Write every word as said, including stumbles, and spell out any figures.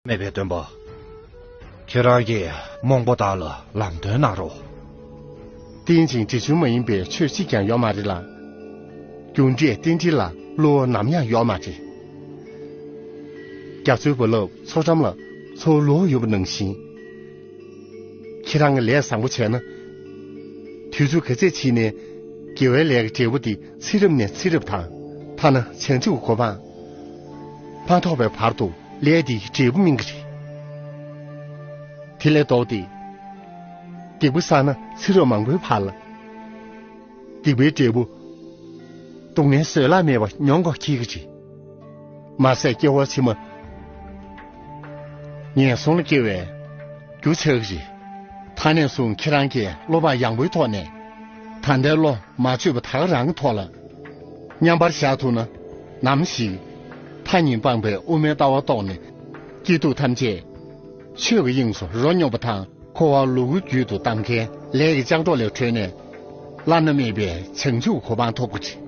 མེད་པའི་སྟོན་པ། ཁྱེད་རང་གིས་རྨོངས་པ་དག་ལ་ལམ་སྟོན་གནང་རོགས། རྟེན་ཅིང་འབྲེལ་འབྱུང་མ་ཡིན་པའི་ཆོས་གཅིག་ཀྱང་ཡོད་མ་རེད་ལ། རྒྱུ་འབྲས་རྟེན་འབྲེལ་ལ་བསླུ་བ་ནམ་ཡང་ཡོད་མ་རེད། རྒྱ་མཚོའི་རྦ་རླབས་མཚོ་འགྲམ་ལ་མཚོ་ལུ་བ་ཡོད་པ་ནང་བཞིན། ཁྱེད་རང་གིས་ལས་བཟང་པོ་བྱས་ན། དུས་ཚོད་ག་ཚད་ཕྱིན་ནས་དགེ་བའི་ལས་ཀྱི་འབྲས་བུ་དེ་ཚེ་རབས་ནས་ཚེ་རབས་དང་། ཐ་ན་བྱང་ཆུབ་གོ་འཕང་མ་ཐོབ་པའི་བར་དུ་ལས་དེའི་འབྲས་བུ་སྨིན་གྱི་རེད། དེ་ལས་ལྡོག་སྟེ། སྡིག་པ་བསགས་ན་ཚེ་རབས་མང་པོའི་བར་ལ། སྡིག་པའི་འབྲས་བུ། སྡུག་བསྔལ་བཟོད་གླགས་མེད་པ་མྱོང་དགོས་འཁེལ་གྱི་རེད། མ་ཟད་སྐྱེ་བ་ཕྱི་མ་ངན་སོང་ལ་སྐྱེ་བའི་རྒྱུ་ཆགས་ཀྱི་རེད། ད་ནས་བཟུང་ཁྱེད་རང་གིས་བློ་བག་ཡངས་པོའི་ཐོག་ནས། ད་ལྟའི་བློ་མ་བཅོས་པ་ད་ག་རང་གི་ཐོག་ལ་མཉམ་པར་བཞག་ཐུབ་ན། ནམ་ཞིག་མཐའ་གཉིས་སྤངས་པའི་དབུ་མའི་ལྟ་བ་རྟོགས་ནས། སྐྱིད་སྡུག་ཐམས་ཅད་ཆོས་ཀྱི་དབྱིངས་སུ་རོ་སྙོམས་པ་དང་། འཁོར་བ་ལུ་གུ་རྒྱུད་དུ་བསྡམས་མཁན་ལས་ཀྱི་ལྕགས་སྒྲོག་ལས་གྲོལ་ནས། བླ་ན་མེད་པའི་བྱང་ཆུབ་གོ་འཕང་ཐོབ་ཀྱི་རེད།